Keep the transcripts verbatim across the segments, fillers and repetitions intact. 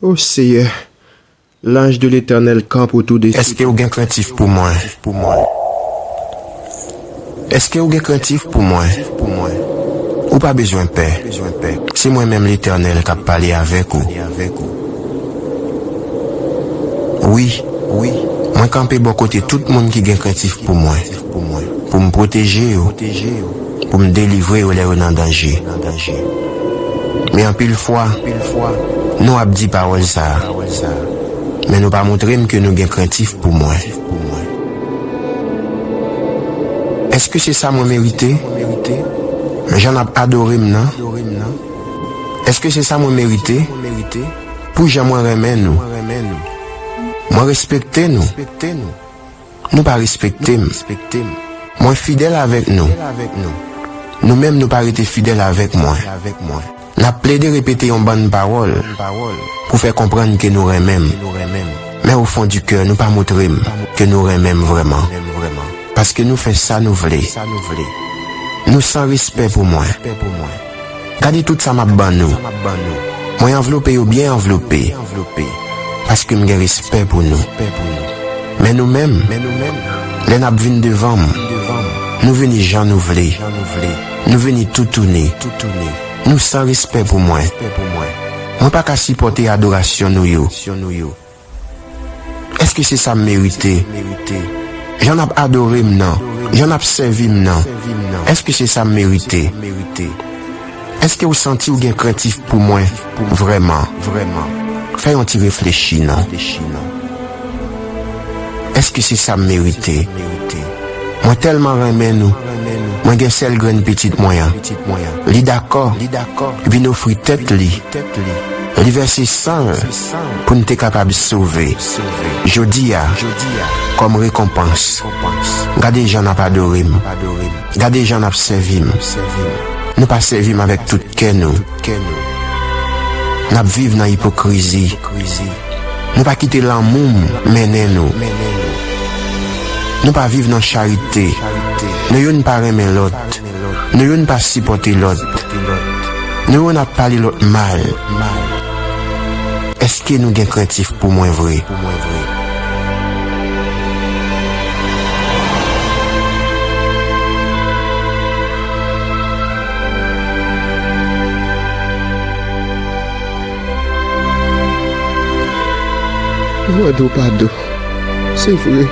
O Seyè, l'ange de l'Éternel campe autour de ceux... Èske w gen krentif pou mwen? Èske w gen krentif pou mwen? Ou pa bezwen pè. Se mwen menm Letènèl k ap pale avèk ou. Wi, wi, mwen kanpe bò kote tout moun ki gen krentif pou mwen, pou m pwoteje yo, pou m delivre yo lè yo nan danje. Men anpil fwa, nou ap di pawòl sa a, men nou pa montre m ke nou gen krentif pou mwen. Èske se sa mwen merite? Jan n ap adore m nan? Èske se sa mwen merite? Pou jan mwen renmen nou? Mwen respekte nou? Nou pa respekte m. Mwen fidèl avèk nou. Nou menm nou pa rete fidèl avèk mwen. N ap plede repete yon bann pawòl pou fè konprann ke nou renmen m. Men o fon di kè nou pa montre m ke nou renmen m vrèman. Paske nou fè sa nou vle. Nou san respè pou mwen. Gade tout sa m ap ban nou. Mwen anvlope yo byen anvlope. Paske m gen respè pou nou. Men nou menm, lè n ap vin devan m, nou vini jan nou vle. Nou vini toutouni. Nou san respè pou mwen. Mwen pa ka sipòte adorasyon nou yo. Èske se sa m merite? Jan n ap adore m nan, jan n ap sèvi m nan, èske se sa m merite? Èske w santi w gen krentif pou mwen vrèman? Fè yon ti reflechi non. Èske se sa m merite? Mwen tèlman renmen nou. Mwen gen sèl grenn pitit mwen an. Li dakò vin ofri tèt li. Li vèse san l pou n te kapab sove. Jodi a, kòm rekonpans, gade jan n ap adore m. Gade jan n ap sèvi m. Nou pa sèvi m avèk tout kè nou. N ap viv nan ipokrizi. Nou pa kite lanmou m mennen nou. Nou pa viv nan charite. Nou youn pa renmen lòt. Nou youn pa sipòte lòt. Nou youn ap pale lòt mal. Èske nou gen krentif pou mwen vre? Mwen mande w padon. Se vre.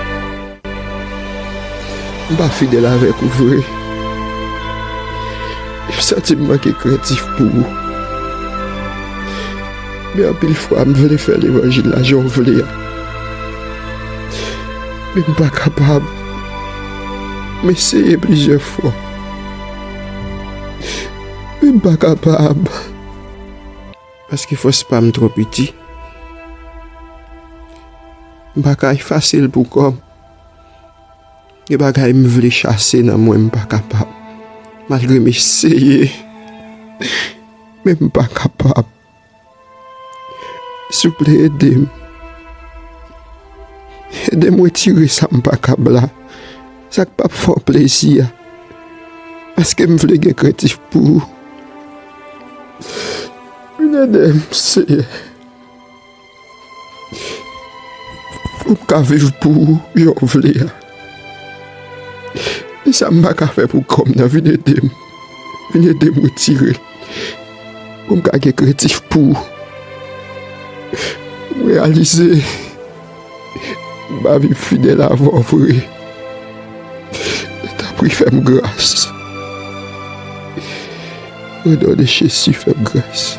M pa fidèl avèk ou vre. M santi m manke krentif pou ou. Men anpil fwa, m vle fè levanjil la jan w vle a. Men m pa kapab. M eseye plizyè fwa. Men m pa kapab. Paske fòs pa m twò piti. M pa ka efase l pou kò m. Gen bagay m vle chase nan mwen, m pa kapab. Malgre m eseye, men m pa kapab. Souple, ede m. Ede m retire sa m pa kab la. Sa k p ap fè w plezi a. Paske m vle gen krentif pou ou. Vin ede m, Seyè. Pou m ka viv pou ou jan w vle a. E sa m pa ka fè pou kò m nan, vin ede m. Vin ede m retire l. Pou m ka gen krentif pou ou. M reyalize m pa viv fidèl avè w vre. Tanpri fè m gras. O non de Jezi, fè m gras.